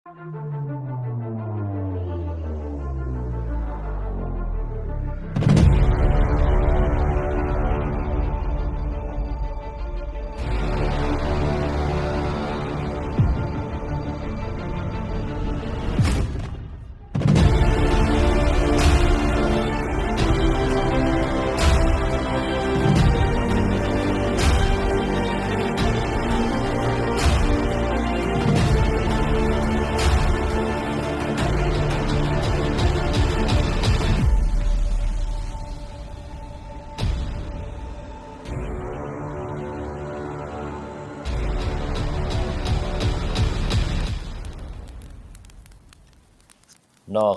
Noj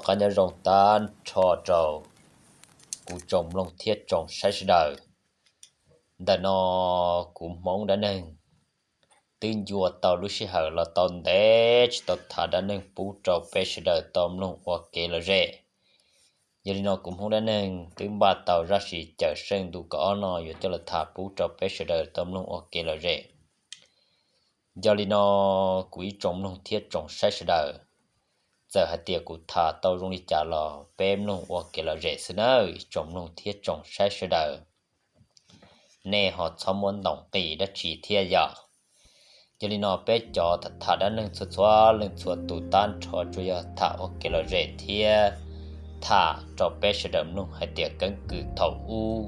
qab nyob zoo tag nrho rau kuv tsoom mloog thiab tsoom saib sawv daws. Ntawm no kuv Hmoob dab neeg twb ncua tau lub sij hawm los tau ntev tsis tau tham dab neeg pub rau peb sawv daws tau mloog ua kev lom zem. Yog li no kuv Hmoob dab neeg twb npaj tau zaj siv cawm seej ntu kaum ob no yuav coj los tham pub rau peb sawv daws tau mloog ua kev lom zem. Yog li no kuv ib tsoom mloog thiab tsoom saib sawv daws, txawm hais tias kuv tham tau zoo li cas los peb mloog ua kev lom zem xwb nawb ib tsoom mloog thiab tsoom saib sawv daws. Nej ho txhob muab ntaus nqi dab tsi thiab yom. Yog li no peb cov tham dab neeg txhua txhua leej txhua tus tag nrho tsuas yog tham ua kev lom zem thiab tham rau peb sawv daws mloog hais tias keeb kwm thaum ub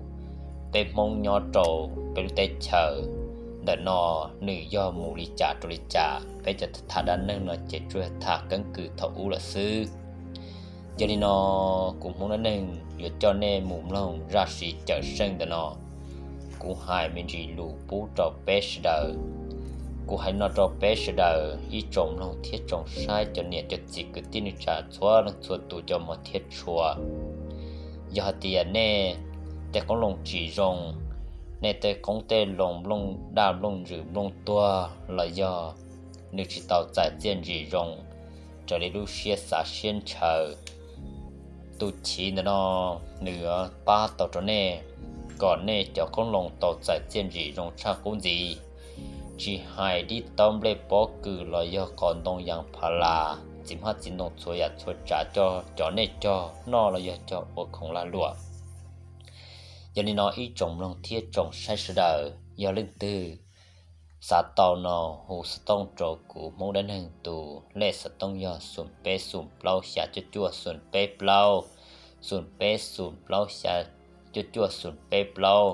peb Hmoob nyob rau peb lub teb chaws ntawm no nws yog mus li cas rau li cas. Peb cov tham dab neeg no ces tsuas yog tham keeb kwm thaum ub lawm xwb. Yog li no kuv Hmoob dab neeg yuav coj nej mus mloog zaj siv cawm seej ntawm no. Kuv hais me ntsis lus pub rau peb sawv daws. Kuv hais no rau peb sawv daws ib tsoom mloog thiab tsoom saib cov niam cov txiv kwv tij neej tsa txhua leej txhua tus cov hmov thiab tshua. Yog hais tias nej tej qoob loo tsis zoo, nej tej qoob tej loo nplooj daj nplooj ntsws nplooj tuag los yog nws tsis tau txais txiaj ntsig zoo raws li lub siab xav siab ntshaw, tus chiv ntawm no nws pab tau rau nej kom nej cov qoob loo tau txais txiaj ntsig zoo tshaj qub ntxiv. Tsis hais dib taub nplej pob kws los yog qos ntoo yas pha las, txiv hmab txiv ntoo txhua yam txhua tsav coj cov nej cog noj los yog cog ua khoom lag luam. Yog li no ib tsoom mloog thiab tsoom saib sawv daws, yog leej twg xav tau no hu xov tooj rau kuv Hmoob dab neeg tus lej xov tooj yog xoom peb xoom plaub xya cuaj cuaj xoom peb plaub, xoom peb xoom plaub xya cuaj cuaj xoom peb plaub.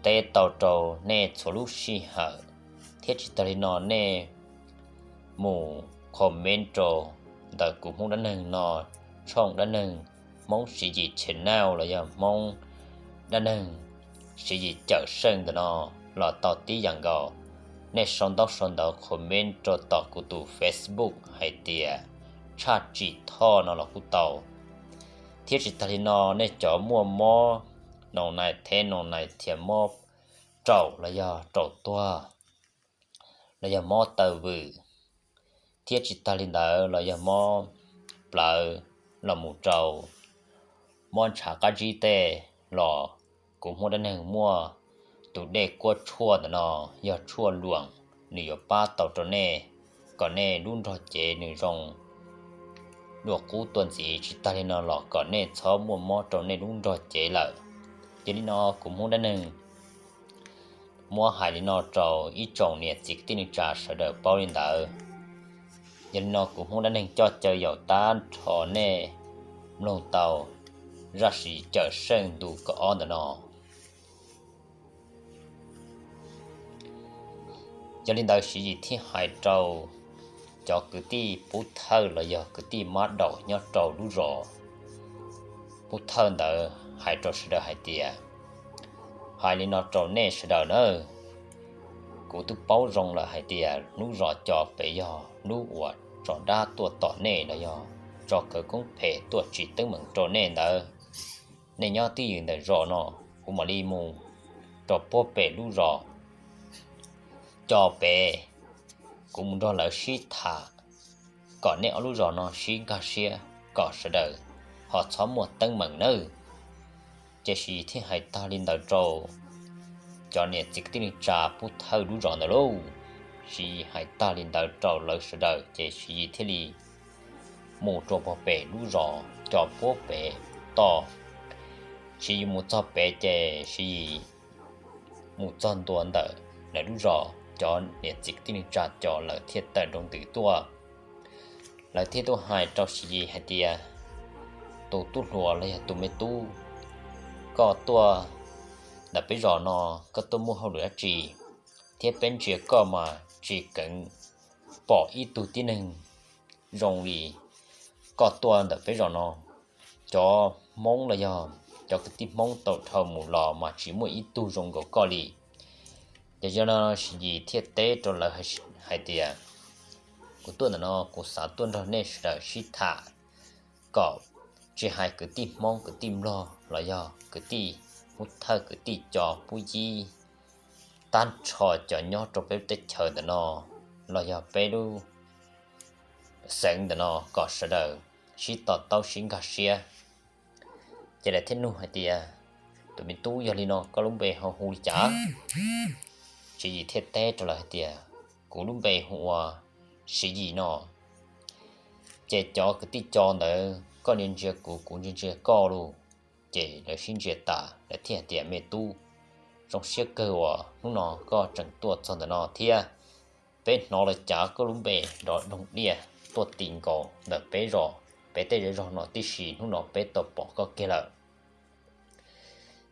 Teb tau rau nej txhua lub sij hawm, thiab tsis tag li no nej mus comment rau ntawm kuv Hmoob dab neeg no, tshooj dab neeg Hmoob Siv Yim channel los yog Hmoob dab neeg Siv Yim cawm seej ntawm no los tau tib yam nkaus. Nej sau ntaub sau ntawv comment rau tom kuv tus Facebook hais tias Tshaj Tsim Thoj no los kuj tau. Thiab tsis tag li no nej cov muaj mob noo nais theb noo nais thiab mob raum los yog raum tuag los yog mob taw vwm, thiab tsis tag li ntawd los yog mob plawv los mus rau mob ntshav qab zib tej los kuv Hmoob dab neeg muaj tus dej kuab tshuaj ntawm no, yog tshuaj luam, nws yuav pab tau rau nej kom nej lub nrog cev nws zoo dua qub tuaj ntxiv. Tsis tag li no los kom nej txhob muaj mob rau nej lub nrog cev lawm. Yog li no kuv Hmoob dab neeg muab hais li no rau ib tsoom niam txiv kwv tij neej tsa sawv daws paub li ntawd. Yog li no kuv Hmoob dab neeg coj caw yaum tag nrho nej mloog tau zaj siv cawm seej ntu kaum ob ntawm no. Yog li ntawd Siv Yim thiaj hais rau cov kwv tij pub thawj los yog kwv tij mab daum nyob rau lub zos pub thawj ntawd hais rau sawv daws hais tias, hais li no rau nej sawv daws nawb, kuv twb paub zoo lawm hais tias lub zos Cos Pem yog lub uas tso dab tuaj tom nej los yog tso khawv koob phem tuaj tsim teeb meem rau nej ntawd. Nej nyob twj ywm ntawm zos no, kuv mam li mus rau puag pem lub zos Cos Pem, kuv mus nrog lawv sib tham kom nej ob lub zos no sib nkag siab kom sawv daws ho txhob muaj teeb meem nawb. Ces Siv Yim thiaj hais tag li ntawd rau cov niam txiv kwv tij neej tsa pub thawj lub zos ntawd lauj. Siv Yis hais tag li ntawd rau lawv sawv daws ces Siv Yis thiaj li mus rau puag pem lub zos cov puag pem toj. Siv Yis mus txog pem ces Siv Yis mus txog ntua ntawm lawv lub zos, cov niam txiv kwv tij neej tsa cov lawv thiaj tawm nroo ntws tuaj. Lawv thiaj tuaj hais rau Siv Yis hais tias, tus tub hluas los yog tus me tub, koj tuaj ntawm peb zos no, koj tuaj muaj hauj lwm dab tsi, thiab peb ntsia koj mas tsis keev pom ib tug tib neeg zoo li koj tuaj ntawm peb zos no. Cov Hmoob los yog cov kwv tij Hmoob tau dhau mus los mas tsis muaj ib tug zoo nkaus koj li. Ces yog no Siv Yis thiaj teb rau lawv hais tias, kuv tuaj ntawm no kuv xav tuaj nrog nej sawv daws sib tham kom tsis hais kwv tij Hmoob, kwv tij Nplog los yog kwv tij Pub Thawj, kwv tij Co, Pub Yib, tag nrho cov nyob rau peb teb chaws ntawm no los yog peb lub xeev ntawm no kom sawv daws sib to taub sib nkag siab. Ces lawv thiaj nug hais tias, tus me tub, yog li no koj lub npe ho hu li cas? Siv Yis thiaj teb rau lawv hais tias, kuv lub npe hu ua Siv Yis no. Ces cov kwv tij Co ntawd koj ntsia ntsia kuv, kuv ntsia ntsia koj lauj. Ces lawv sib ntsia tas lawv thiaj hais tias, me tub, zoo siab kawg uas hnub no koj tseem tuaj txog ntawm no thiab. Peb hnov lawv cav koj lub npe nrov doog diaj tuaj ti nkaus ntawm peb zos, peb tej zej zog no tib si, hnub no peb tau pom koj kiag lawm.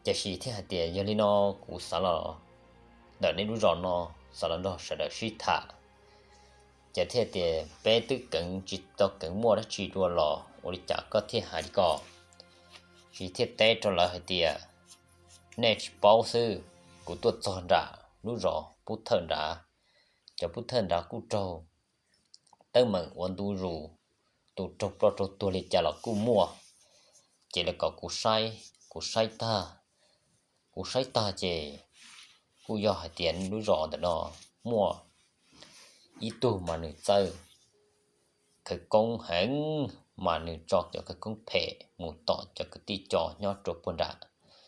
Ces Siv Yis thiaj hais tias, yog li no kuv xav los ntawm nej lub zos no, xav los nrog sawv daws sib tham. Ces thiaj tias, peb twb keev tsis tau keev muaj dab tsi dua los ua li cas koj thiaj hais li ko? Siv Yis thiaj teb rau lawv hais tias, nej tsis paub xwb, kuv tuaj txog nram lub zos Pub Thawj nrad, cov Pub Thawj nrad kuj raug teeb meem ua ntu zus, tus raug ploj raug tuag li cas los kuj muaj. Ces lawv kom kuv saib, kuv saib tag, kuv saib tag ces kuj yog hais tias lub zos ntawm no muaj ib tug mas nws txawj khawv koob heev, mas nws tso cov khawv koob phem mus tom cov kwv tij Co nyob rau puag nram,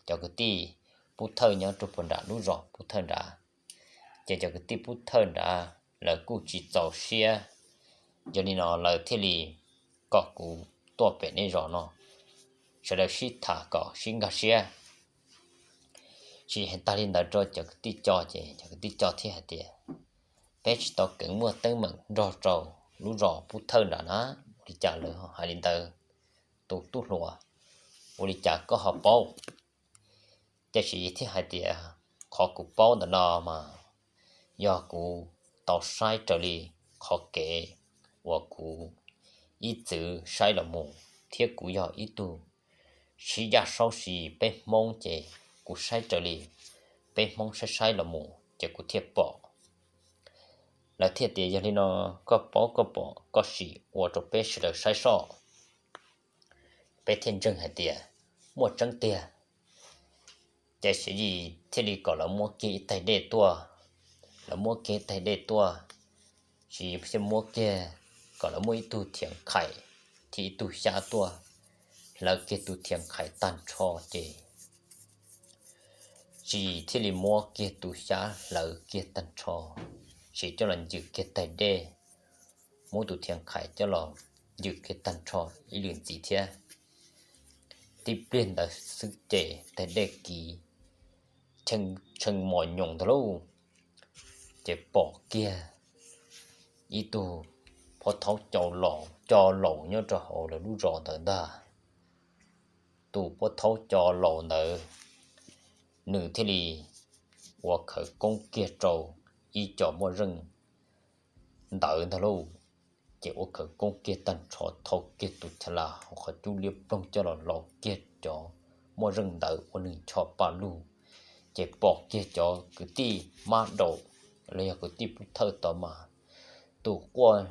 cov kwv tij Pub Thawj nyob rau puag nram lub zos Pub Thawj nrad. Ces cov kwv tij Pub Thawj nrad lawv kuj tsis txaus siab, yog li no lawv thiaj li kom kuv tuaj pem nej zos no, sawv daws sib tham kom sib nkag siab. Siv Yis hais tag li ntawd rau cov kwv tij Co ces cov kwv tij Co thiaj hais tias, peb tsis tau keev muaj teeb meem nrog rau lub zos Pub Thawj nrad na, ua li cas lawv hais li ntawd? Tus tub hluas, ua li cas koj ho paub? Ces Siv Yis thiaj hais tias, qhov kuv paub ntawm no mas yog kuv tau saib raws li qhov kev uas kuv ib txwv saib los mus, thiab kuv yog ib tug sib yaj saub Siv Yis peb Hmoob ces kuv saib raws li peb Hmoob saib saib los mus ces kuv thiaj pom. Lawv thiaj tias, yog li no koj paub koj pom koj sim ua rau peb sawv daws saib soj. Peb thiaj ntseeg hais tias muaj tseeb tiag. Ces Siv Yis thiaj li kom lawv muab kiag ib taig dej tuaj. Lawv muab kiag ib taig dej tuaj, Siv Yis thiaj muab kiag, kom lawv muab ib tug thiav qhais thiab ib tug xyab tuaj, hlawv kiag tus thiav qhais tag nrho ces Siv Yis thiaj li muab kiag tus xyab hlawv kiag tag nrho, Siv Yis coj los ncws kiag taig dej, muab tus thiav qhais coj los ncws kiag tag nrho ib lwm ntxiv thiab. Tib pliag ntawd xwb ces taig dej kiv tshee mos nyoos ntag lauj. Ces pom kiag ib tug pov thaub co laus nyob rau hauv lawv lub zos ntawd ntag. Tus pov thaub co laus ntawd, nws thiaj li ua khawv koob kiag rau ib co moj zeej ntawd ntag lauj. Ces ua khawv koob kiag tag nrho, thau kiag tus cha las hauv qhov cub liab ploog coj los laus kiag cov moj zeej ntawd ua nws ncho pa lug. Ces pom kiag cov kwv tij mab daum los yog kwv tij pub thawj tod mas, tus quaj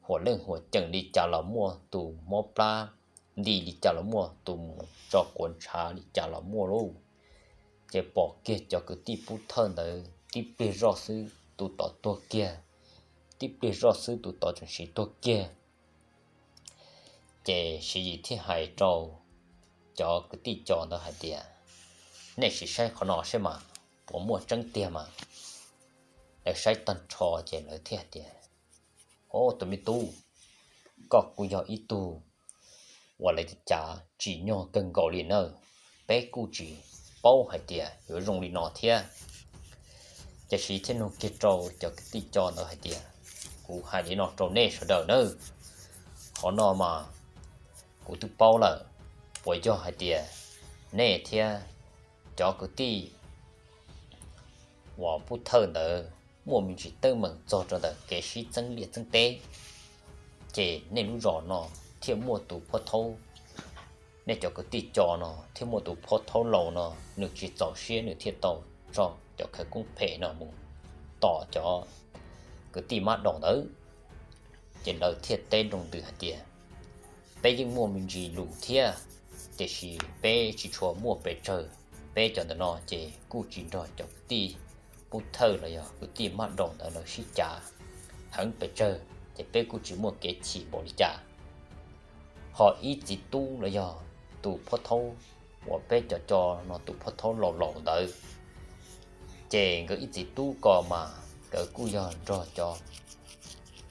huam leej huam ceem li cas los muaj, tus mob plab nti li cas los muaj, tus mus tso quav ntshav li cas los muaj lauj. Ces pom kiag cov kwv tij pub thawj ntawd tib pliag zoj xwb tus tod tuag kiag, tib pliag zoj xwb tus tod tseem siv tuag kiag. Ces Siv Yis thiaj hais rau cov kwv tij co ntawd hais tias, nej sim saib qhov no seb mas puas muaj tseeb tiag mas. Lawv saib tag nrho ces lawv thiaj tias, Au, tus me tub, koj kuj yog ib tug uas lawv cav tsim nyog kawg nkaus li na. Peb kuj tsis paub hais tias yuav zoo li no thiab. Ces Siv thiaj nug kiag rau cov kwv tij Co ntawd hais tias, Kuv hais li no rau nej sawv daws nawb, qhov no mas kuv twb paub lawm. Puas yog hais tias nej thiab cov kwv tij uas Pub Thawj ntawd muaj me ntsis teeb meem txog rau ntawm kev sib txeeb liaj txeeb teb, ces nej lub zos no thiaj muaj tus phob thaub, nej cov kwv tij Co no thiaj muaj tus phob thaub laus no, nws tsis txaus siab nws thiaj tau tso cov khawv koob phem no mus tom cov kwv tij Mab Daus ntawd. Ces lawv thiaj teb nroo ntws hais tias, Peb yeej muaj me ntsis lus thiab, tiam sis peb tsis tshua muaj pes tsawg. Peb cov ntawm no ces kuj tsis nrog cov kwv tij Pub Thawj los yog kwv tij Mab Daus ntawd lawv sib cav heev pes tsawg, ces peb kuj tsis muaj kev chim npaum li cas. Ho ib txiv tub los yog tus phob thaub uas peb cov Co no tus phob thaub laus laus ntawd, ces nkawd ib txiv tub ko mas nkawd kuj yog nrog cov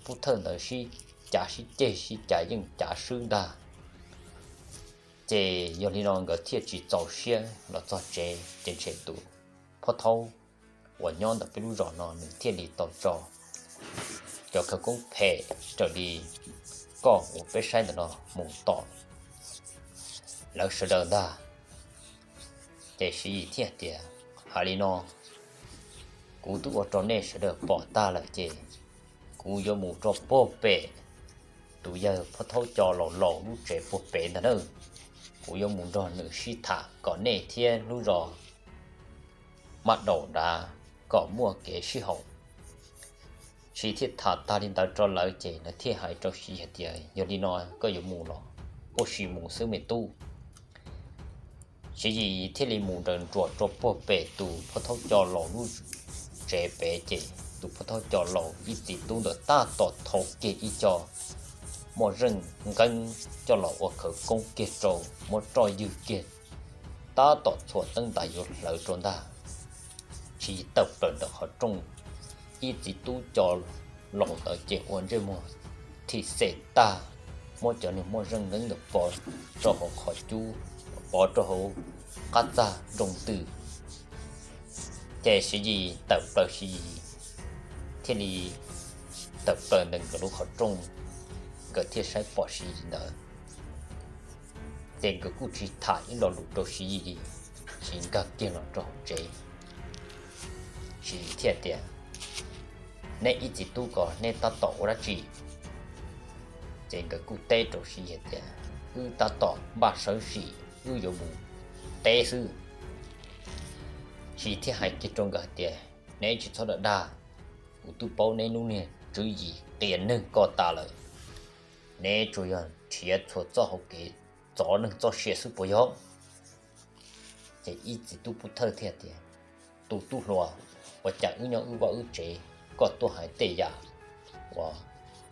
Pub Thawj ntawd sib cav sib ceg sib cav yeej cav swb ntag. Ces yog li no nkawd thiaj tsis txaus siab los txog tsev, ces ntshe tus phob thaub uas nyob ntawm peb lub zos no nws thiaj li tau tso cov khawv koob phem raws li koj uas peb saib ntawm no mus tom lawv sawv daws ntag. Ces Siv Yis thiaj tias, Hais li no, kuv twb ua rau nej sawv daws pom tag lawm ces kuv yuav mus rau puag pem tus yawg phob thaub Co laus laus lub tsev puag pem ntag na. Kuv yuav mus nrog nws sib tham kom nej thiab lub zos Mab Daus nrad kom muaj kev sib haum. Siv thiaj tham tag li ntawd rau lawv ces lawv thiaj hais rau Siv hais tias, Yog li no koj yuav mus los puab sis mus xwb me tub. Siv Yis thiaj li mus nrawm nruam rau puag pem tus phob thaub Co laus lub tsev pem ces tus phob thaub Co laus ib txiv tub ntawd tab tom thau kiag ib co moj zeej nqeeb coj los ua khawv koob kiag rau, muab roj ywg kiag, tab tom txhuam teeb ntais yuav hlawv rau ntag. Siv Yis tawm plaws ntawm qhov rooj, ib txiv tub Co laus ntawd ces ua ntsej muag thim xem tag, muab cov niag moj zeej nqeeb ntawd pov rau hauv qhov cub, pov rau hauv qab txag nroo ntws. Ces Siv Yis tawm plaws, Siv Yis thiaj li tawm plaws ntawm nkawd lub qhov rooj, nkawd thiaj saib pom Siv Yis ntawd. Ces nkawd kuj tsis tham ib lo lus rau Siv Yis li, tsis nkag kiag los rau hauv tsev. Siv Yis thiaj tias, Neb ib txiv tub ko neb tab tom ua dab tsi? Ces nkawd kuj teb rau Siv Yis tias, Wb tab tom npaj sawv sim, wb yuav mus teb xwb. Siv Yis thiaj hais kiag rau nkawd hais tias, Neb tsis txhob dag dag, kuv twb paub neb lub niag tswv yim qias neeg ko tas lawm. Neb tsuas yog nrhiav txhua txoj hauv kev txov neeg txoj sia xwb puas yog? Ces ib txiv tub Pub Thawj thiaj tias, Tus tub hluas, ua cas wb nyob wb vaj wb tsev koj tuaj hais tej yam uas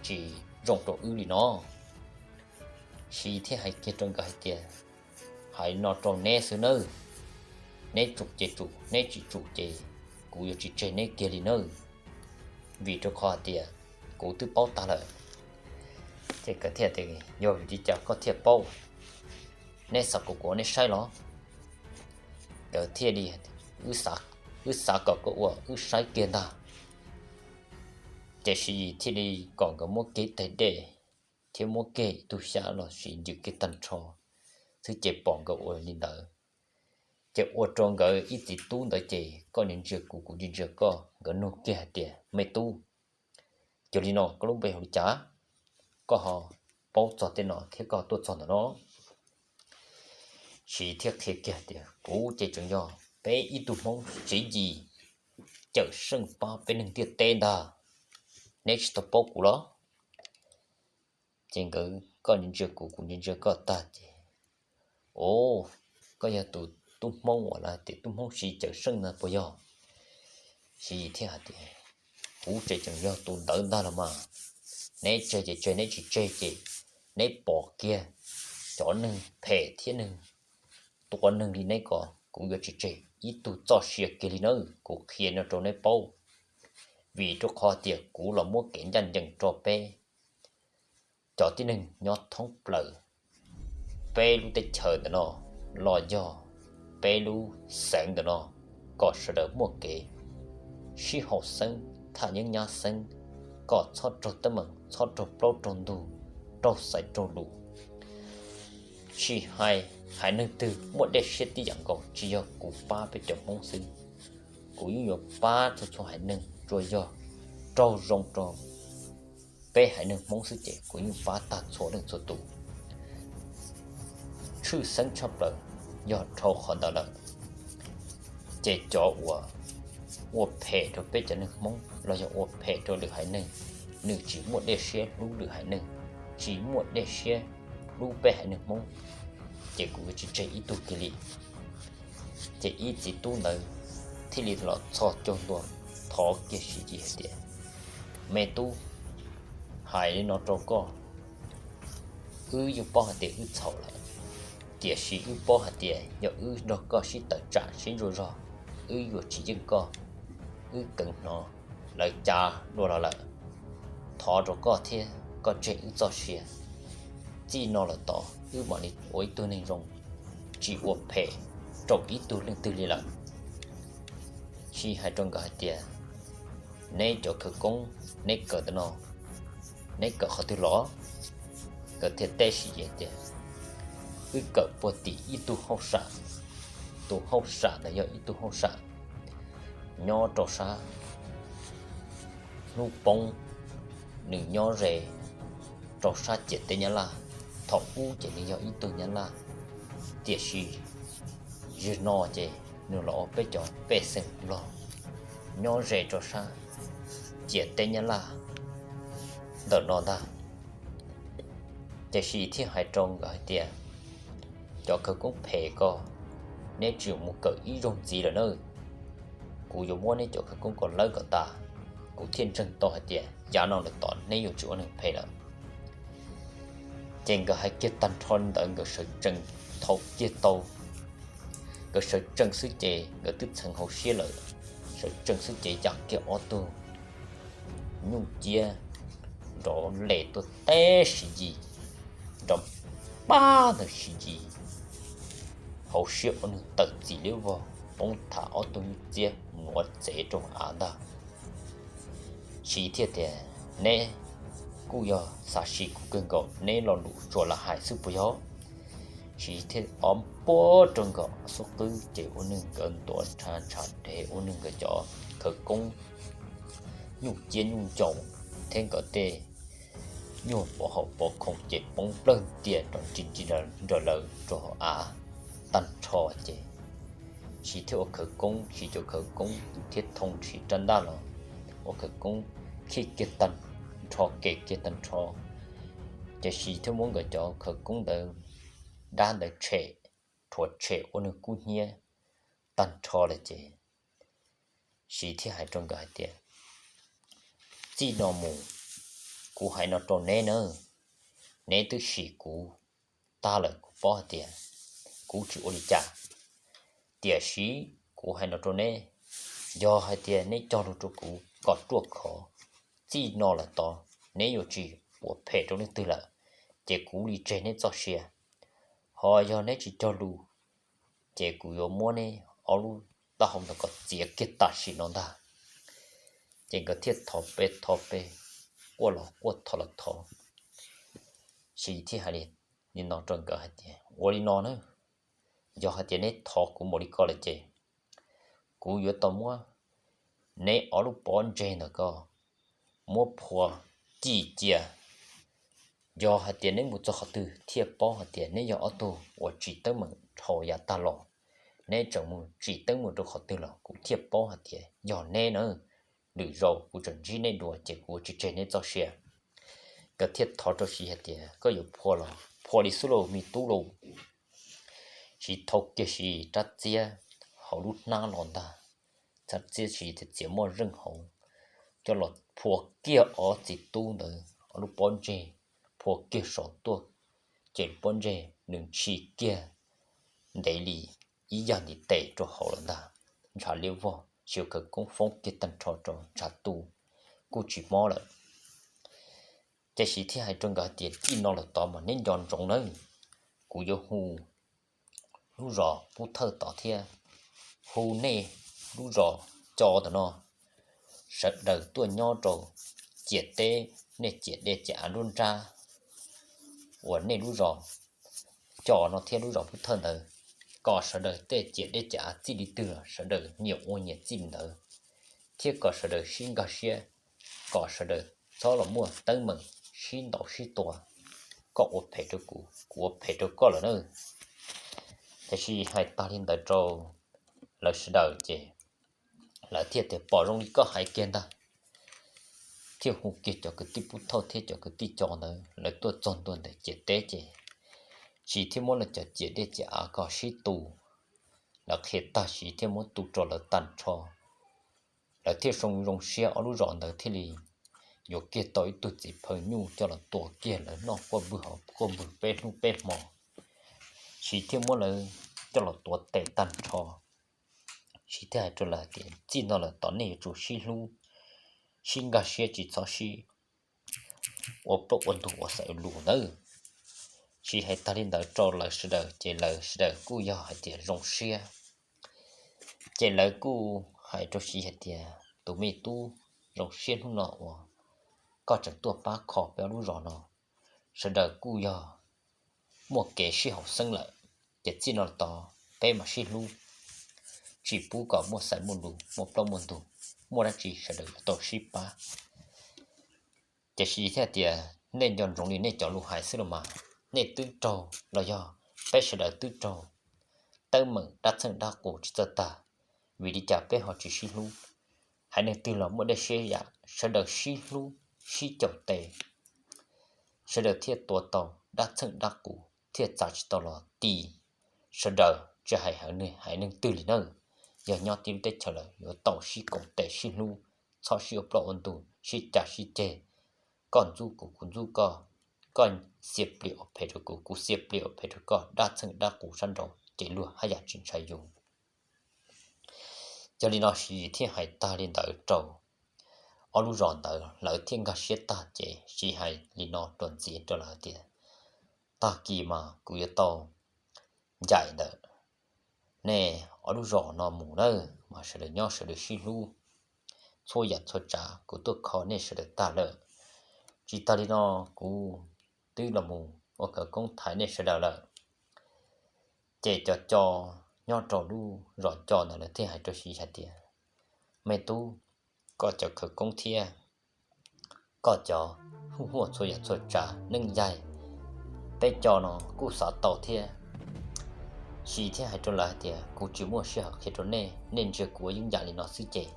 tsis zoo rau wb li no? Siv Yis thiaj hais kiag rau nkawd hais tias, Hais no rau neb xwb nawb, neb tsum ces tsum, neb tsis tsum ces kuv yuav tsis tseg neb kiag li nawb, vim rau qhov hais tias kuv twb paub tag lawm. Ces nkawd thiaj tias, Yog vim li cas koj thiaj paub? Neb xav kom kuv ua neb saib los? Nkawd thiaj li, Wb xav kom koj ua wb saib kiag ntag. Ces Siv Yis thiaj li kom nkawd muab kiag tais dej thiab muab kiag ib tug xyab los sis ncws kiag tag nrho xwb ces pom nkawd ua li ntawd. Ces ua rau nkawd ib txiv tub ntawd ces koj ntsia kuv, kuv ntsia koj, nkawd nug kiag hais tias, Me tub, yog li no koj lub npe hu li cas? Koj ho paub txog tej no thiab koj tuaj txog ntawm no? Siv thiaj qhia kiag tias, Kuv ces tseem yog peb ib tug Hmoob tswv yim cawm seej pab peb neeg ntiaj teb ntag. Neb tsis tau paub kuv los? Ces nkawd koj ntsia kuv, kuv ntsia koj tag ces, O, koj yog tus tub Hmoob uas lawv tias tub Hmoob Siv cawm seej ntag puas yog? Siv Yis thiaj hais tias, Kuv ces tseem yog tus ntawd ntag los mas. Neb tseg ces tseg, neb tsis tseg ces neb pom kiag cov neeg phem thiab neeg tua neeg li neb ko, kuv yuav tsis tseg ib tug txoj sia kiag li nawb, kuv qhia no rau neb paub. vim rau qhov tias kuv los muab kev ncaj ncees rau peb cov tib neeg nyob thoob plaws peb lub teb chaws ntawm no los yog peb lub xeev ntawm no kom sawv daws muaj kev sib haum xeeb, tham yeeb nyab xeeb, kom txhob raug teeb meem, txhob raug plaub raug ntug, raug xaiv raug lus. Tsis hais haiv neeg twg muaj dej siab tib yam nkaus, tsis yog kuv pab peb cov Hmoob xwb, kuv yeej yuav pab txhua txhua haiv neeg, tsuas yog raug zoo rau peb haiv neeg Hmoob xwb ces kuv yeej pab tag txhua leej txhua tus. Tshwj xeeb tshaj plaws yog dhau qhov ntawd lawm, ces cov uas ua phem rau peb cov neeg Hmoob los yog ua phem rau lwm haiv neeg, nws tsis muaj dej siab hlub lwm haiv neeg, tsis muaj dej siab hlub peb haiv neeg Hmoob, ces kuv yuav tsis tseg ib tug kiag li. Ces ib txiv tub ntawd thiaj li los txhos caug ntua thov kiag Siv Yis hais tias, Me tub, hais li no rau koj, wb yeej paub hais tias wb txhaum lawm, tiam sis wb paub hais tias yog wb nrog koj sib tawm tsam sib ntsuas zog, wb yuav tsis yeej koj, wb keev hnov lawv cav dua los lawm. Thov rau koj thiab koj tseg wb txoj sia. Txij no lawm tod wb mam li ua ib tug neeg zoo, tsis ua phem rau ib tug leej twg li lawm. Siv hais rau nkawd hais tias, Neb cov khawv koob neb kawm ntawm no, neb kawm qhov twg los? Nkawd thiaj teb Siv Yis tias, Wb kawm puag tim ib tug hauj sam, tus hauj sam ntawd yog ib tug hauj sam nyob rau sab hnub poob, nws nyob ze rau sab ciam teb Nyab Laj. Thaum ub ces nws yog ib tug Nyab Laj, tiam sis zaum no ces nws los ua peb cov pej xeem Nplog nyob ze rau sab ciam teb Nyab Laj ntawm no ntag. Ces Siv thiaj hais rau nkawd hais tias, Cov khawv koob phem ko, neb tsis mus kawm ib zaug ntxiv lawm na, kuv yuav muab neb cov khawv koob ko lawb kom tas, kuv thiaj ntseeg tau hais tias yav no lawm tod neb yuav tsis ua neeg phem lawm. Ces nkawd hais kiag tag nrho li ntawd nkawd sawv tsees thau kiag tau. Nkawd sawv tsees xwb ces nkawd twb txheev hauv siab lawm, sawv tsees xwb ces yam kiag ob tug nyuj ciab nrov les tuaj teb Siv Yis, nrov pab ntawm Siv Yis hauv siab ua nws tawm txim liab vog poob tham ob tug nyuj ciab nuav txev rau av ntag. Siv thiaj tias, Neb kuj yog xav sim kuv kawg nkaus, neb lo lus tsuas lam hais xwb puas yog? Siv thiaj ob puab rau nkawd xub qwb ces ua nws nkawd ntuav ntshav ntshav dheev ua nws nkawd cov khawv koob nyuj ciab nyuj ncaus thiab nkawd tej nyuag pov haum pov khoom ces poob nplawg ntias nrov ntsis ntsis nrog lawv rau hauv av tag nrho ces Siv thiaj ua khawv koob, Siv cov khawv koob thiab thoo Siv rab ntaj los ua khawv koob khij kiag tag nrho, kem kiag tag nrho. Ces Siv thiaj muab nkawd cov khawv koob ntawd, dab ntawd tshem, rhuav tshem ua nws kub hnyiab tag nrho lawm ces Siv thiaj hais rau nkawd hais tias, Txij no mus, kuv hais no rau neb na, neb twb sim kuv tag lawm kuv paub hais tias kuv tsis ua li cas. Tiam sis kuv hais no rau neb, yog hais tias neb cog lus rau kuv kom ruaj khov, txij no lawm tod neb yuav tsis ua phem rau leej twg lawm, ces kuv li tseg neb txoj sia. Ho yog neb tsis cog lus, ces kuv yuav muab neb ob lub taub hau ntawd kom txiav kiag tam sim no ntag. Ces nkawd thiaj thov peb thov peb, quaj los quaj thov los thov. Siv thiaj hais li no rau nkawd hais tias, Ua li no na, yog hais tias neb thov kuv npaum li ko lawm ces kuv yuav tau muab neb ob lub pob ntseg ntawm ko muab phua cim cia. Yog hais tias neb mus txog qhov twg thiaj paub hais tias neb yog ob tug uas tsim teeb meem dhau yav tag los, neb tseem mus tsim teeb meem rau qhov twg los kuv thiaj paub hais tias yog neb na. Lwm zaus kuv tseem ntsib neb dua ces kuv tsis tseg neb txoj sia. Nkawd thiaj thov rau Siv hais tias, Koj yuav phua los phua li xwb lauj me tub lauj. Siv thau kiag Siv rab txiab hauv lub hnab los ntag, rab txiab Siv txiav muaj zeej hauv, coj los phua kiag ob txiv tub ntawd ob lub pob ntseg, phua kiag saum tuaj, ces lub pob ntseg nws ntshis kiag ntev li ib yam ntiv tes rau hauv lawm ntag. Ntshav liab vog, Siv khawv koob foob kiag tag nrho rau ntshav tu. kuj tsis mob lawm. Ces Siv thiaj hais rau nkawd tias, Txij no lawm tod mas neb nco ntsoov nawb, kuv yuav hu lub zos Pub Thawj tod thiab hu nej lub zos Co tod no, sawv daws tuaj nyob rau ciam teb, nej ciam dej ciam av nruab nrab uas nej lub zos Co no thiab lub zos Pub Thawj ntawd, kom sawv daws tej ciam dej ciam av txij li twg los sawv daws nyias ua nyias txij li ntawd, thiab kom sawv daws sib nkag siab, kom sawv daws txhob los muaj teeb meem sib ntaus sib tua, koj ua phem rau kuv, kuv ua phem rau koj lawm na. Tiam sis hais tag li ntawd rau lawv sawv daws ces lawv thiaj tias, Pom zoo li koj hais kiag ntag. Thiaj hu kiag cov kwv tij Pub Thawj thiab cov kwv tij Co ntawd, lawv tuaj txog ntua ntawm ciam teb ces Siv thiaj muab lawv cov ciam dej ciam av kom sib tu. Lawv qhia tag Siv thiaj muab tu rau lawv tag nrho. Lawv thiaj zoo zoo siab, ob lub zos ntawd thiaj li yuav kiag tau ib tug txiv phaw nyuj coj los tua kiag lawv noj quaj npwg hauv quaj npwg peb hnub peb hmo. Siv thiaj muab lawv coj los tuav tes tag nrho. Siv thiaj hais rau lawv tias, Txij no lawm tod nej yuav tsum sib hlub, sib nkag siab, tsis txhob sib ua plaub ua ntug ua xaiv ua lus nawb. Siv hais tag li ntawd rau lawv sawv daws ces lawv sawv daws kuj yog hais tias zoo siab. Ces lawv kuj hais rau Siv hais tias, Tus me tub, zoo siab hnub no uas koj tseem tuaj pab kho peb ob lub zos no. Sawv daws kuj yog muaj kev sib haum xeeb lawm, ces txij no los tod peb mam sib hlub, tsis pub kom muaj xaiv muaj lus, muaj plaub muaj ntug, muaj dab tsi sawv daws yuav tau sib pab. Ces Siv thiaj tias, Nej nco ntsoov li nej cov lus hais xwb los mas, nej twb raug los yog peb sawv daws twb raug teeb meem dab txeej dab qus tsis txawj tag, vim li cas peb ho tsis sib hlub? Haiv neeg twg los muaj dej siab yam, sawv daws sib hlub sib caum tes, sawv daws thiaj tua tau dab txeej dab qus thiaj txav tsis tau los ti sawv daws, tsis hais haiv neeg twg li nawb. Yog nyob tib lub teb chaws lawm yuav tau sib koom tes sib hlub, txhob sib ua plaub ua ntug, sib cav sib ceg, koj ntxub kuv kuv ntxub koj, koj xiam plig ua phem rau kuv, kuv xiam plig ua phem rau koj, dab txeej dab qus sab nraud ces luag haj yam tsis ntshai yus. Yog li no Siv Yis thiaj hais tag li ntawd rau ob lub zos ntawd, lawv thiaj nkag siab tag ces Siv hais li no rau ntxiv rau lawv tias, Tag kis mas kuv yuav tau ncaim ntawm nej ob lub zos no mus nawb, mas sawv daws nyob sawv daws sib hlub, txhua yam txhua tsav kuv tuaj kho nej sawv daws tag lawm. Tsis tas li no kuv twb los mus ua khawv koob thaiv nej sawv daws lawm. Ces cov Co nyob rau lub zos Co ntawd lawv thiaj hais rau Siv Yis hais tias, Me tub, koj cov khawv koob thiab koj cov huaj huaj txhua yam txhua tsav neej yaig, peb Co no kuj xav tau thiab. Siv Yis thiaj hais rau lawv hais tias, Kuv tsis muaj sij hawm qhia rau nej, nej ntsia kuv ua yeeb yam li no xwb ces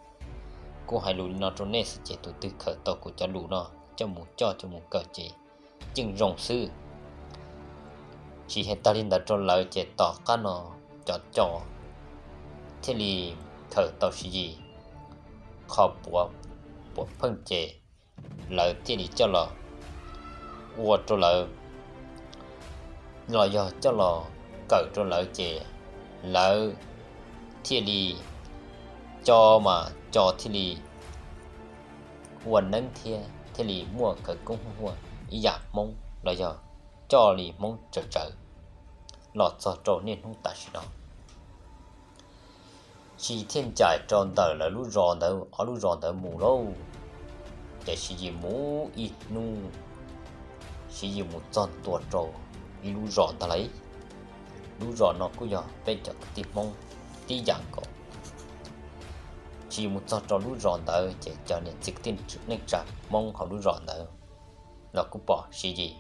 kuv hais lus li no rau nej xwb ces tus twg khaws tau kuv cov lus no coj mus coj coj mus kawm ces yeej zoo xwb. Siv Yis hais tag li ntawd rau lawv ces tom qab no cov Co thiaj li khaws tau Siv Yis qhov puav puam pheej ces lawv thiaj li coj los ua rau lawv los yog coj los kawm rau lawv ces lawv thiaj li, Co mas Co thiaj li ua neeb thiab thiaj li muaj khawv koob huaj huaj ib yam Hmoob los yog coj li Hmoob tsawv tsawv los txog rau niaj hnub tam sim no. Siv Yis thiaj ncaim rau ntawm lawv lub zos ntawd ob lub zos ntawd mus lauj. Ces Siv Yis mus ib hnub, Siv Yis mus txog ntua rau ib lub zos ntag lauj. Lub zos no kuj yog peb cov kwv tij Hmoob tib yam nkaus. Siv Yis mus txog rau lub zos ntawd ces cov niam txiv kwv tij neej tsa Hmoob hauv lub zos ntawd los kuj pom Siv Yis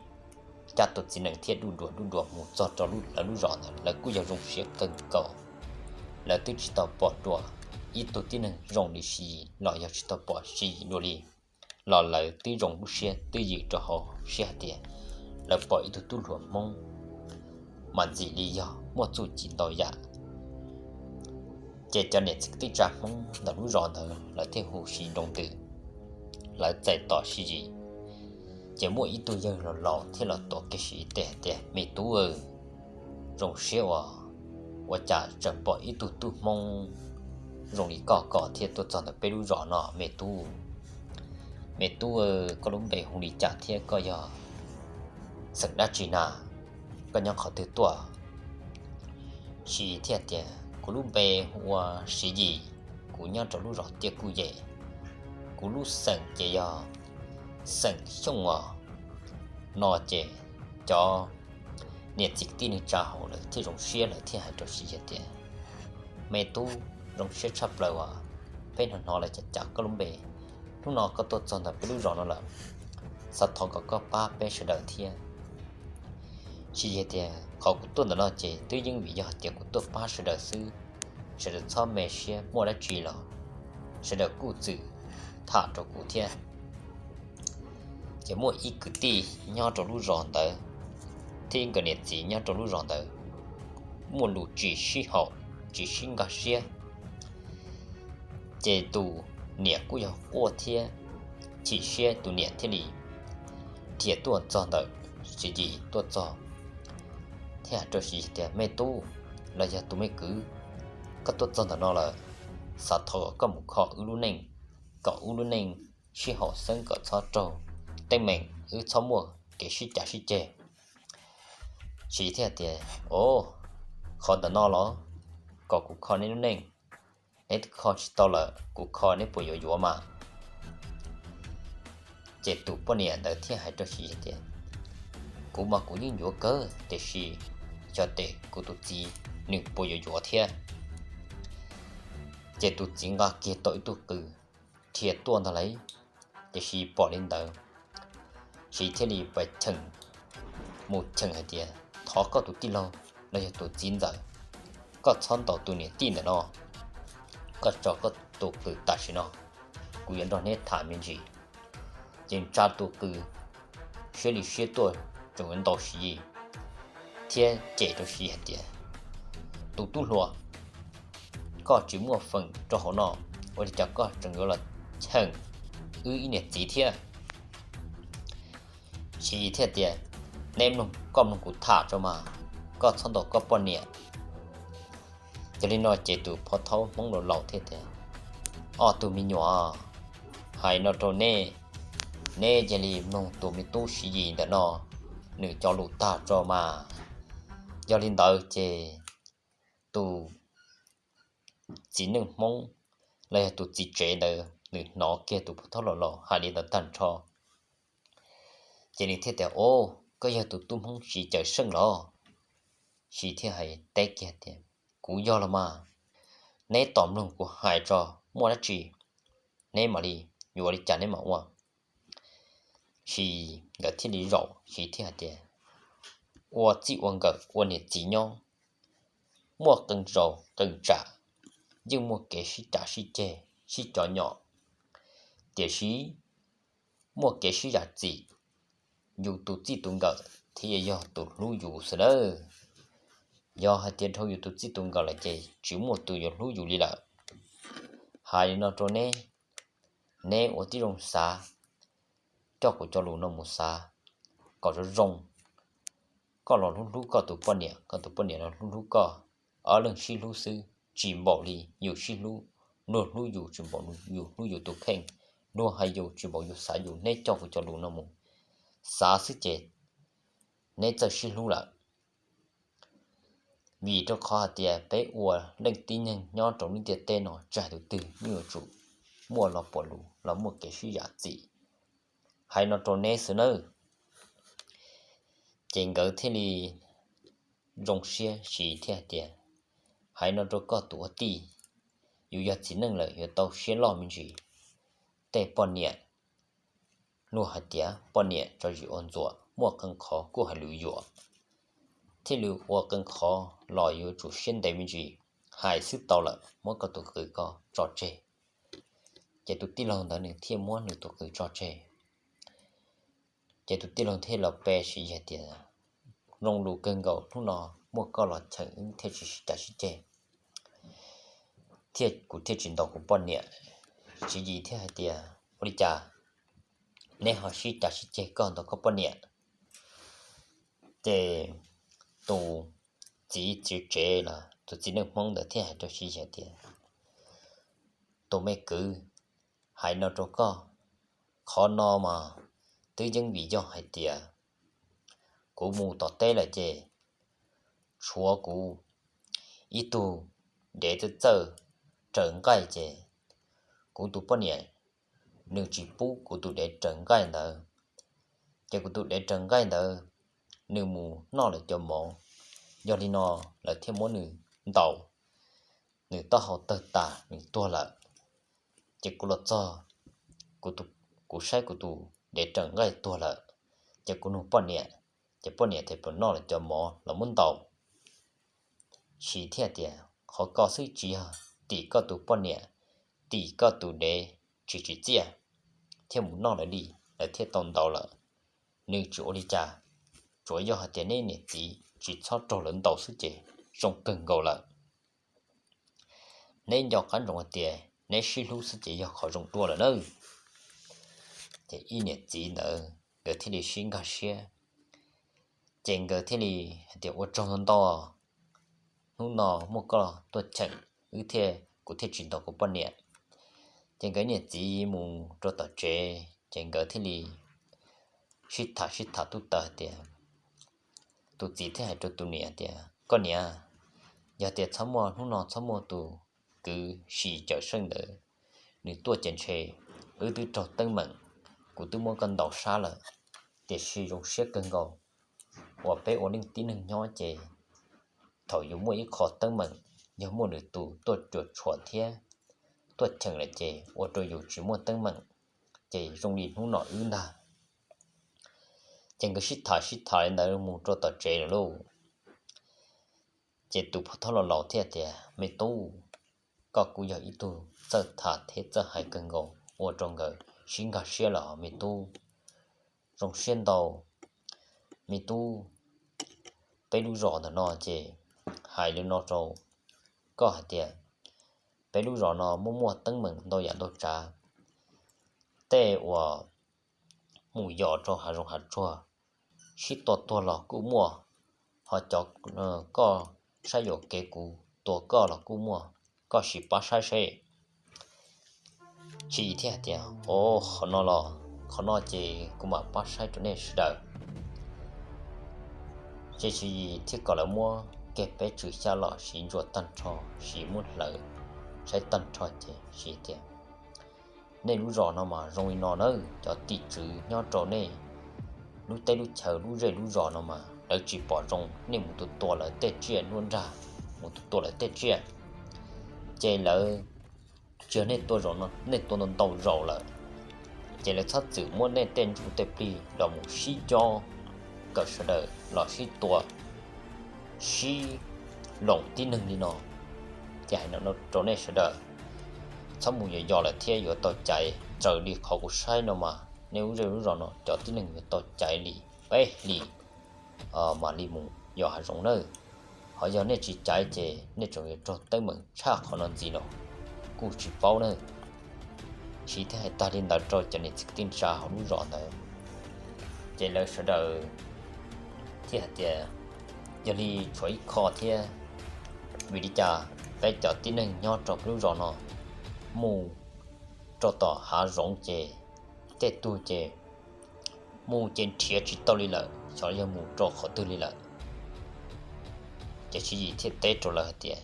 cab tus txiv nees thiab duj dua duj dua mus txog rau lawv lub zos ntawd, lawv kuj yog zoo siab kawg nkaus. Lawv twb tsis tau pom dua ib tug tib neeg zoo li Siv Yis los yog tsis tau pom Siv Yis dua li, los lawv twb zoo lub siab twb yws rau hauv siab hais tias lawv pom ib tug tub hluas Hmoob mas ntxim li yog muaj txuj ci ntau yam. Ces cov niam txiv kwv tij neej tsa Hmoob ntawm lub zos ntawd lawv thiaj hu Siv Yis nroo ntws, lawv txais tos Siv Yis. Ces muaj ib tug yawg laus laus thiaj los tuav kiag Siv Yis tes hais tias, Me tub, zoo siab uas ua cas tseem pom ib tug tub Hmoob zoo li koj kom thiaj tuaj txog ntawm peb lub zos no me tub. Me tub, koj lub npe hu li cas thiab koj yog xeem dab tsi na? Koj nyob qhov twg tuaj? Siv thiaj tias, Kuv lub npe hu ua Siv Yis, kuv nyob rau lub zos Tiaj Kuj Yem, kuv lub xeem ces yog xeem Xyooj os. No ces cov niam txiv kwv tij neej tsa hauv lawv thiaj zoo siab, lawv thiaj hais rau Siv Yis tias, Me tub, zoo siab tshaj plaws uas peb hnov hnov lawm cas cas koj lub npe. Hnub no koj tuaj txog ntawm peb lub zos no lawm, xav thov kom koj pab peb sawv daws thiab. Siv Yis tias, Qhov kuv tuaj ntawm no ces twb yeej vim yog tias kuv tuaj pab sawv daws xwb. Sawv daws txhob me siab, muaj dab tsi los sawv daws kuj txwm tham rau kuv thiab. Ces muaj ib kwv tij nyob rau lub zos ntawd thiab nkawd niam txiv nyob rau lub zos ntawd muaj lus tsis sib haum, tsis sib nkag siab. Ces tus niam kuj yog quaj thiab chim siab, tus niam thiaj li dhia tuaj txog ntawm Siv Yis tuaj txog, thiaj hais rau Siv Yis tias, Me tub, los yog tus me kwv, koj tuaj txog ntawm no lawm, xav thov kom koj mus kho wb lub neej, kom wb lub neej sib haum xeeb, kom txhob raug teeb meem, wb txhob muaj kev sib cav sib ceg. Siv Yis thiaj tias, O, qhov ntawm no los kom kuv kho neb lub neej, neb kho tsis tau lawm kuv kho neb puas yuav yuav mas? Ces tus poj niam ntawd thiaj hais rau Siv Yis tias, Kuv mas kuv yeej yuav kawg, tiam sis xyov tes kuv tus txiv nws puas yuav yuav thiab. Ces tus txiv nqa kiag tau ib tug qws dhia tuaj ntag lauj. Tiam sis pom li ntawd, Siv Yis thiaj li pais cheem, mus cheem hais tias, Thov koj tus tij laug los yog tus txiv ntxawm, koj txhob ntaus tus niam tij ntawm no, koj tso koj tus qws tam sim no, kuv yuav nrog neb tham me ntsis. Ces tsa tus qws siab li siab tuaj tseem yuav ntaus Siv Yis thiab cem rau Siv Yis hais tias, Tus tub hluas, koj tsis muaj feem rau hauv no, ua li cas koj tseem yuav los cheem wb ib niam txiv thiab? Siv Yis thiaj tias, Neb mloog, koj mloog kuv tham tso mas, koj txhob ntaus koj poj niam. Yog li no ces tus phov thaub Hmoob laus laus thiaj tias, Ob tug me nyuam, hais no rau neb, neb cia li mloog tus me tub Siv Yis ntawm no nws cov lus tag tso mas. Yog li ntawd ces tus txiv neej Hmoob los yog tus txiv tsev ntawd nws hnov kiag tus phov thaub laus laus hais li ntawd tag nrho, ces nws thiaj tias, O, koj yog tus tub Hmoob Siv Cawm Seej los? Siv thiaj hais teb kiag tias, Kuv yog los mas, neb tos mloog kuv hais tso, muaj dab tsi neb mam li yuav li cas neb mam ua. Siv nkawd thiaj li zaum, Siv thiaj hais tias, Ua txij ua nkawm ua niam txiv nyob, muaj qee zaus qee tsam yeej muaj kev sib cav sib ceg sib cov nyom, tiam sis muaj kev sib zam txim yus tus txij tus nkawm thiaj yog tus hlub yus xwb nawb. Yog hais tias dhau yus tus txij tus nkawm lawm ces tsis muaj tus yuav hlub yus li lawm. Hais li no rau neb, neb ua tib zoo xav, coj kuv cov lus no mus xav kom zoo zoo. Koj los hlub hlub koj tus poj niam, koj tus poj niam los hlub hlub koj, ob leeg sib hlub xwb tsis npaum li yus sib hlub. Luag hlub yus tsis npaum yus hlub yus tus kheej, luag hais yus tsis npaum yus xav yus. Neb coj kuv cov lus no mus xav xwb ces neb txawj sib hlub lawm. Vim rau qhov hais tias peb ua leej tib neeg nyob rau lub ntiaj teb no tsis hais tus twg yeej yuav tsum muaj lo puas lus los muaj kev sib zam txim. Hais no rau neb xwb nawb. Ces nkawd thiaj li zoo siab, Siv thiaj hais tias, Hais no rau koj tus ua tij, yus yog txiv neej lawm yuav tau siab loj me ntsis. Tej poj niam, luag hais tias poj niam tso zis ua ntxuam, muaj qee qhov kuj hais lus yuam, thiaj li ua qee qhov los yuav tsum siab ntev me ntsis. Hais xwb tau lawm, muab koj tus qws ko tso tseg. Ces tus tij laug ntawd nws thiaj muab nws tus qws tso tseg. Ces tus tij laug thiaj los pe Siv Yis tias, Zoo lus kawg nkaus, hnub no muaj koj los cheem wb thiaj tsis sib cav sib ceg, thiab kuv thiaj tsis ntaus kuv poj niam. Siv Yis thiaj hais tias, Ua li cas neb ho sib cav sib ceg koj ntaus koj poj niam? Ces tus txiv tsev los tus txiv neej Hmoob ntawd thiaj hais rau Siv Yis tias, Tus me kwv, hais no rau koj, Qhov no mas twb yeej vim yog hais tias kuv mus tom teb lawm ces tshuav kuv ib tug dev txawj txawj raws nqaij ces kuv tus poj niam nws tsis pub kuv tus dev raws nqaij ntawd, ces kuv tus dev raws nqaij ntawd nws mus noj lawv cov mov, yog li no lawv thiaj muab nws ntaus, nws taub hau tawg tas nws tuag lawm. Ces kuv los txog, kuv saib kuv tus dev raws nqaij tuag lawm, ces kuv nug poj niam, ces poj niam tias puas noj lawv cov mov los muab ntaus. Siv thiaj tias qhov koj xwb tsis yog tim koj tus poj niam, tim koj tus dev tsis tsim txiaj thiaj mus noj lawv li, lawv thiaj tau ntaus lawm. Nws tsis ua li cas, tsuav yog hais tias neb niam txiv tsis txhob raug lawv ntaus xwb ces zoo kawg nkaus lawm. Neb nco qab ntsoov hais tias neb sib hlub xwb ces yog qhov zoo dua lawm nawb. Ces ib niam txiv ntawd nkawd thiaj li sib nkag siab, ces nkawd thiaj li hais tias ua tsaug ntau ntau, hnub no muaj koj tuaj cheem wb thiaj, kuv thiaj tsis ntaus kuv poj niam. Ces nkawd niam txiv mus rau tom tsev ces nkawd thiaj li sib tham sib tham tub taws hais tias, tus txiv thiaj hais rau tus niam tias koj niam, yog tias txhob muaj hnub no txhob muaj tus kwv Sim Cawm Seej ntawd nws tuaj ces ntshe wb twb raug teeb meem, kuv twb muab koj ntaus sab lawm. Tiam sis zoo siab kawg nkaus uas peb ua neej tib neeg nyob ces thaum yuav muaj ib qho teeb meem, yog muaj nws tus tuaj cuam tshuam thiab tuaj cheem lawm ces ua rau yus tsis muaj teeb meem, ces zoo li hnub no wb ntag. Ces nkawd sib tham sib tham li ntawd mus rau tom tsev lawm lauj. Ces tus phov thab laus laus thiaj tias me tub, koj kuj yog ib tug txawj tham thiab txawj hais kawg nkaus ua rau nkawd sib nkag siab lawm me tub. Zoo siab ntau me tub, peb lub zos ntawm no ces hais li no rau koj hais tias peb lub zos no muaj muaj teeb meem ntau yam ntau tsav, tej uas mus yos rau hav zoov hav tsuag sib tua tuag los kuj muaj, ho cov koj saib yuam kev kuv tua koj los kuj muaj, koj sim pab saib seb. Tswv Yim thiaj hais tias o, qhov no los qhov no ces kuv mam pab saib rau nej sawv daws. Ces Tswv Yim thiaj kom lawv muab kiag peb tswm xyab los siv ntsuas tag nrho, siv muab hlawv saib tag nrho ces Tswv Yim tias nej lub zos no mas zoo li no nawb, cov tim tswv nyob rau nej lub teb lub chaw lub zej lub zos no mas lawv tsis pom zoo nej mus tua tua lawv tej tsiaj nuab nrag, mus tua tua lawv tej tsiaj, ces lawv tsis yog nej tua zaum no, nej tua ntau ntau zaus lawm, ces lawv txhob txwm muab nej tej ntsuj tej plig los mus sib cob kom sawv daws los sib tua sib loos tib neeg li no. Ces hais no rau nej sawv daws, txhob mus yos yos lawm thiab yuav tau caiv, raws li qhov kuv saib no mas nej lub zej lub zos no cov tib neeg yuav tau caiv li peb hlis mam li mus yos hav zoov nawb. Ho yog nej tsis caiv ces nej tseem yuav raug teeb meem tshaj qhov no ntxiv no kuj tsis paub nawb. Tswv Yim thiaj hais tag li ntawd rau cov niam txiv kwv tij neej tsa hauv lub zos ntawd, ces lawv sawv daws thiaj hais tias yog li tshuav ib qho thiab, vim li cas peb cov tib neeg nyob rau peb lub zos no mus rau tom hav zoov ces tej tug ces mus ces nrhiav tsis tau li lawm, xyov yog mus rau qhov twg li lawm. Ces Tswv Yim thiaj teb rau lawv hais tias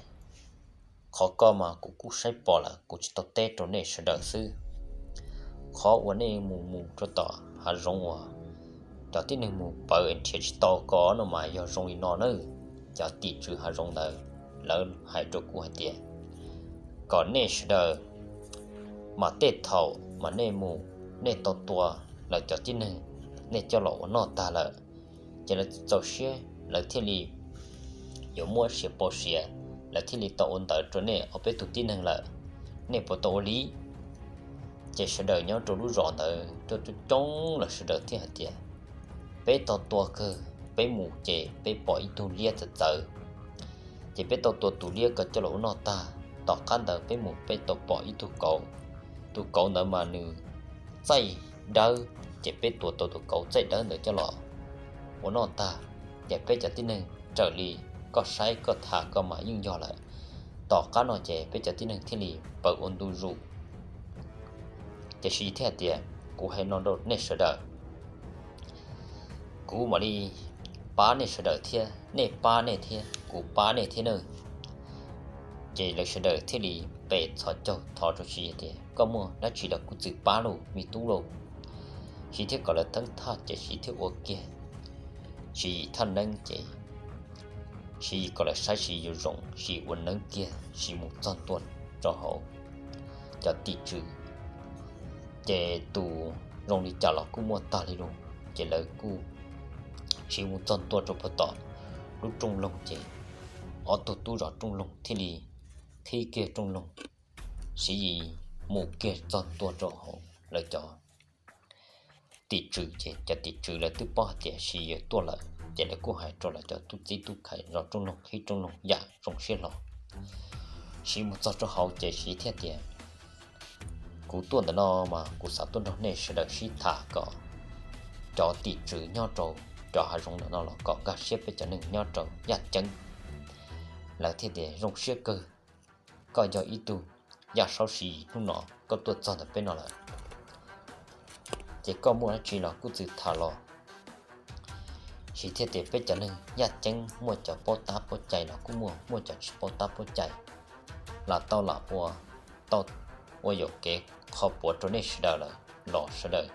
qhov ko mas kuv kuj saib pom lawm, kuv tsis tau teb rau nej sawv daws xwb. Qhov uas nej mus mus rau tom hav zoov uas cov tib neeg mus pawv nrhiav tsis tau ko no mas yog zoo li no nawb. Cov tim tswv hav zoov ntawd lawv hais rau kuv hais tias kom nej sawv daws mas tej thaum mas nej mus, nej tau tua lawv cov tib neeg, nej coj los ua noj tag lawm, ces lawv txaus siab lawv thiaj li yuav muab siav pau siav, lawv thiaj li tau ua ntawd rau nej ob peb tug tib neeg lawm, nej puas tau ua li? Ces sawv daws nyob rau lub zos ntawd coob coob los sawv daws thiaj hais tias peb tau tua kawg, peb mus ces peb pom ib tug liab txawv txawv, ces peb tau tua tus liab ko coj los ua noj tag, tom qab ntawd peb mus peb tau pom ib tug kauv, tus kauv ntawd mas nws txaij dawb, ces peb tua tau tus kauv txaij dawb ntawd coj los ua noj tag, ces peb cov tib neeg raws li koj saib koj tham koj mas yeej yog lawm. Tom qab no ces peb cov tib neeg thiaj li pawv ua ntu zus. Tiam sis thiaj hais tias kuv hais no rau nej sawv daws, kuv mam li pab nej sawv daws thiab, nej pab nej thiab, kuv pab nej thiab nawb. Ces lawv sawv daws thiaj li pe txhos caug thov rau Siv tias, koj muaj dab tsi los kuj txwm pab lauj me tub lauj. Siv thiaj kom lawv teeb thaj ces Siv thiaj ua kiag Siv yim thaj neeb ces Siv kom lawv saib Siv yuav zoo, Siv ua neeb kiag Siv mus txog ntua rau hauv cov tim tswv. Ces tus zoo li cas los kuj muaj tag li lus, ces lawv kuj, Siv mus txog ntua rau puag tom lub rooj loog ces ob tug tub zov rooj loog thiaj li qhib kiag rooj loog, Siv mus kiag txog ntua rau hauv lawv cov tim tswv ces cov tim tswv lawv twb paub hais tias Siv yuav tuaj lawm ces lawv kuj hais rau lawv cov tub txib tub khais zov rooj loog qhib rooj loog yam zoo siab hlo. Siv mus txog rau hauv ces Siv thiaj tias, kuv tuaj ntawm no mas kuv xav tuaj nrog nej sawv daws sib tham kom cov tim tswv nyob rau cov hav zoov ntawm no los kom nkag siab peb cov neeg nyob rau yaj ceeb. Lawv thiaj tias, zoo siab kawg, koj yog ib tug yaj saub Siv, hnub no koj tuaj txog ntawm peb no lawm ces koj muaj dab tsi los kuj txwm tham los. Siv thiaj tias, peb cov neeg yaj ceeb muaj cov paub tab paub cai los kuj muaj, muaj cov tsis paub tab paub cai, lam tau lam ua, tau ua yuam kev qhov puav rau nej sawv daws lawm los sawv daws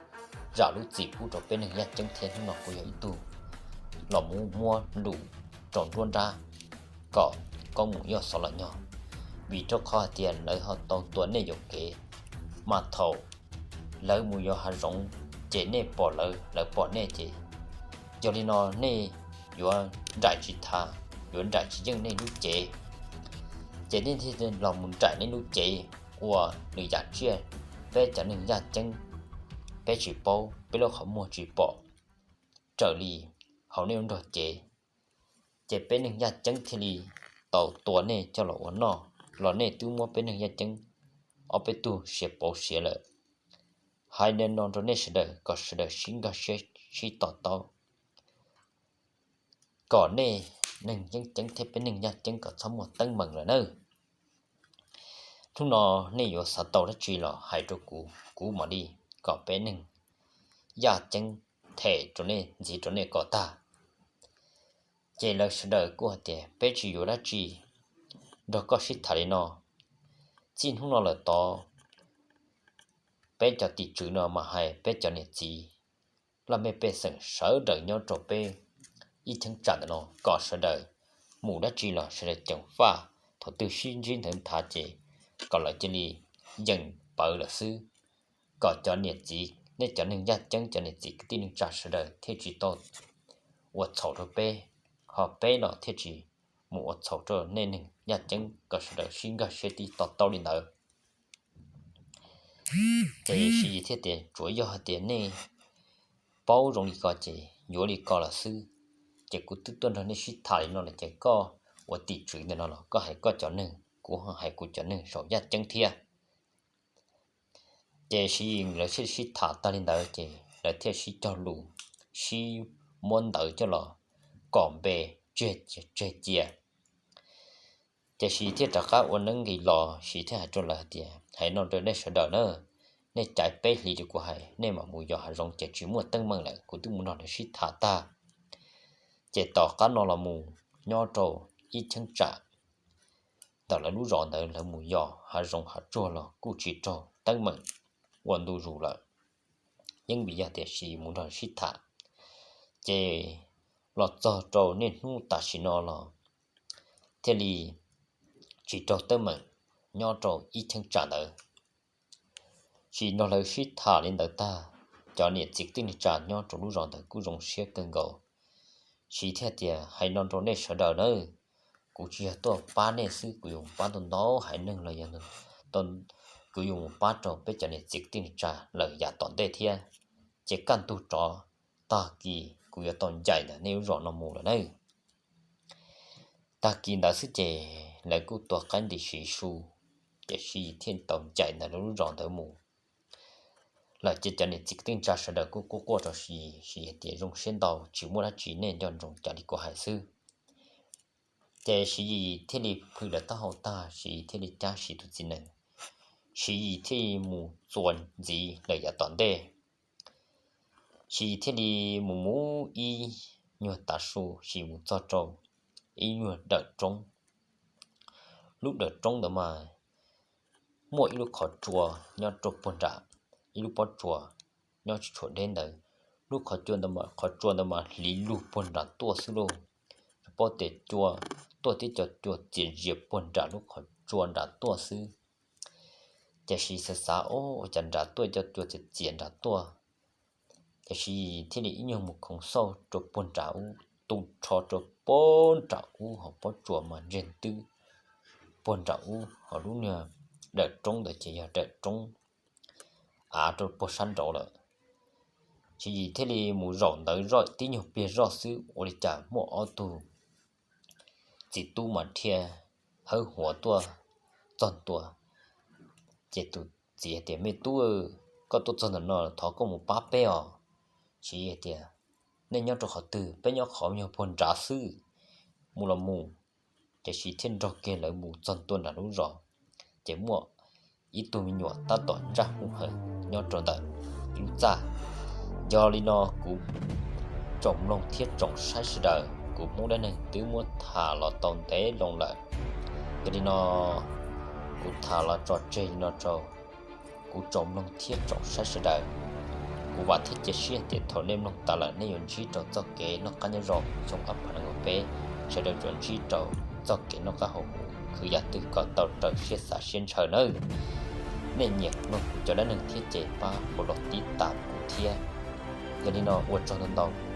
zam lub txim pub rau peb neeg yaj ceeb thiab. Hnub no kuv yog ib tug los mus muab lus rau nruab nrab kom koob mus yoj xov los nyog, vim rau qhov hais tias lawv ho tau tua nej yuam kev, mas thaum lawv mus yos hav zoov ces nej pom lawv, lawv pom nej ces yog li no nej yuav nraim tsis tau, yuav nraim tsis yeej nej lub cev. Ces nej thiaj los mus nraim nej lub cev ua lwm yam tsiaj, peb cov neeg yaj ceeb peb tsis paub, peb lub qhov muag tsis pom raws li hauv nej lub nrog cev. Ces peb neeg yaj ceeb thiaj li tau tua nej coj los ua noj, los nej twb muab peb neeg yaj ceeb ob peb tug siav pauv siav lawm. Hais li no rau nej sawv daws kom sawv daws sib nkag siab sib to taub, kom nej neeg yeeb ceeb thiab peb neeg yaj ceeb kom txhob muaj teeb meem lawm nawb. Hnub no nej yuav xav tau dab tsi los hais rau kuv, kuv mam li kom peb neeg yaj ceeb them rau nej, ntxiv rau nej kom tag. Ces lawv sawv daws kuj hais tias, peb tsis yuav dab tsi nrog koj sib tham li no. Txij hnub no lawm tod, peb cov tim tswv no mas hais peb cov niam txiv laj mej pej xeem sawv daws nyob rau peb ib cheeb tsam ntawm no kom sawv daws mus dab tsi los sawv daws ceev faj, thaum twg sib ntsib ntawd nthav ces kom lawv cia li yeem pawv lawm xwb, kom cov niam txiv, nej cov neeg yaj ceeb, cov niam txiv kwv tij neej tsa sawv daws thiaj tsis tau ua txhaum rau peb, ho peb los thiaj tsis mus ua txhaum rau nej neeg yaj ceeb, kom sawv daws sib nkag siab tib to taub li ntawd. Ces Siv Yis thiaj tias, tsuav yog hais tias nej paub zoo li ko ces yuav li ko lawm xwb. Ces kuv twb tuaj nrog nej sib tham li no lawm ces koj ua tim tswv ntawm no los koj hais koj cov neeg, kuv hais kuv cov neeg saum yaj ceeb thiab. Ces Siv Yis lawv sib sib tham tag li ntawd ces lawv thiaj sib cog lus, sib muab ntawv coj los kom npe tseg cia. Ces Siv Yis thiaj rov qab ua neeb nqis los, Siv Yis thiaj hais rau lawv hais tias, hais no rau nej sawv daws na, nej caiv peb hlis rau kuv hais, nej mam mus yos hav zoov ces tsis muaj teeb meem lawm, kuv twb mus nrog lawv sib tham tag. Ces tom qab no los mus nyob rau ib cheeb tsam ntawm lawv lub zos ntawd lawv mus yos hav zoov hav tsuag los kuj tsis raug teeb meem ua ntu zus lawm. Yeej vim yog tias Siv Yis mus nrog sib tham, ces los txog rau niaj hnub tam sim no los thiaj li tsis raug teeb meem nyob rau ib cheeb tsam ntawd. Siv Yis nrog lawv sib tham li ntawd tag, cov niam txiv kwv tij neej tsa nyob rau lub zos ntawd kuj zoo siab kawg nkaus. Siv Yis thiaj tias, hais no rau nej sawv daws nawb, kuv tsis yog tuaj pab nej xwb, kuv yuav mus pab tau ntau haiv neeg los yog kuv yuav mus pab rau peb cov niam txiv kwv tij neej tsa lawm yav tom ntej thiab. Ces kaj ntug rov tag kis kuv yuav tau ncaim ntawm nej lub zos no mus lawm nawb. Tag kis ntawd xwb ces lawv kuj tua qaib nti siv su, ces Siv Yis thiaj tau ncaim ntawm lawv lub zos ntawd mus lawm. Ces cov niam txiv kwv tij neej tsa sawv daws kuj quaj quaj rau Siv Yis, Siv Yis tias, zoo siab ntau, tsis muaj dab tsi, nej nco ntsoov cas li kuv hais xwb. Ces Siv Yis thiaj li plhws lawv taub hau tag, Siv Yis thiaj li cab Siv tus txiv nees, Siv Yis thiaj li mus txuas ntxiv lawm yav tom ntej. Sis thiaj li mus mus ib nyuag tav su, Sis mus txog rau ib nyuag dawm roob. Lub dawm roob ntawd mas muaj ib lub qhov tsua nyob rau puag nram, ib lub pob tsuas nyob tsis tshua deb ntawd. Lub qhov tsua ntawd mas hliv lug puag nram tuaj xwb lauj. Paub tias cua tuaj thiab cov cua txias zias puag nram lub qhov tsua nram tuaj xwb. Tiam sis xav xav, Ob, ua cas nram tuaj cov cua txias txias nram tuaj? Tiam sis thiaj li ib nyuag mus khoov xauj rau puag nram ub, tu rho rau puag nram ub, hos pob tsuas mas ntseg twb puag nram ub, hos lub niag dawm roob ntawd ces yog dawm roob av rau puag sab nraud lawm. Sis thiaj li mus zaum ntawd zoj tib nyuag pliag zoj xwb, ua li cas muaj ob tug txiv tub mas dhia hawb huav tuaj txog ntua. Ces tus txiv hais tias, Me tub, koj tuaj txog ntawm no thov koj mus pab peb os. Sis hais tias, Nej nyob rau qhov twg? Peb nyob qhov nyuag puag nrad xwb. Mus los mus. Ces Sis thiaj nrog kiag lawv mus txog ntua nram lub zos, ces muaj ib tug me nyuam tab tom ntsaj hwj hawm nyob rau ntawm ib lub txaj. Yog li no kuv tsoom mloog thiab tsoom saib sawv daws, kuv Hmoob dab neeg twb muab tham los tau ntev loo lawm. Yog li no kuv tham los tso tseg li no rau kuv tsoom mloog thiab tsoom saib sawv daws. Kuv vam thiab cia siab tias thaum nej mloog tas lawm nej yuav ntsib rau txoj kev noj qab nyob zoo xyoo ob phav nees nkaum peb, sawv daws tsuas ntsib rau txoj kev noj qab haus huv, khwv yam twg kom tau raws siab xav siab ntshaw nawb. Nej nyiam mloog kuv cov dab neeg thiab ces pab ua los tib tas kuv thiab. Yog li no ua tsaug ntau ntau.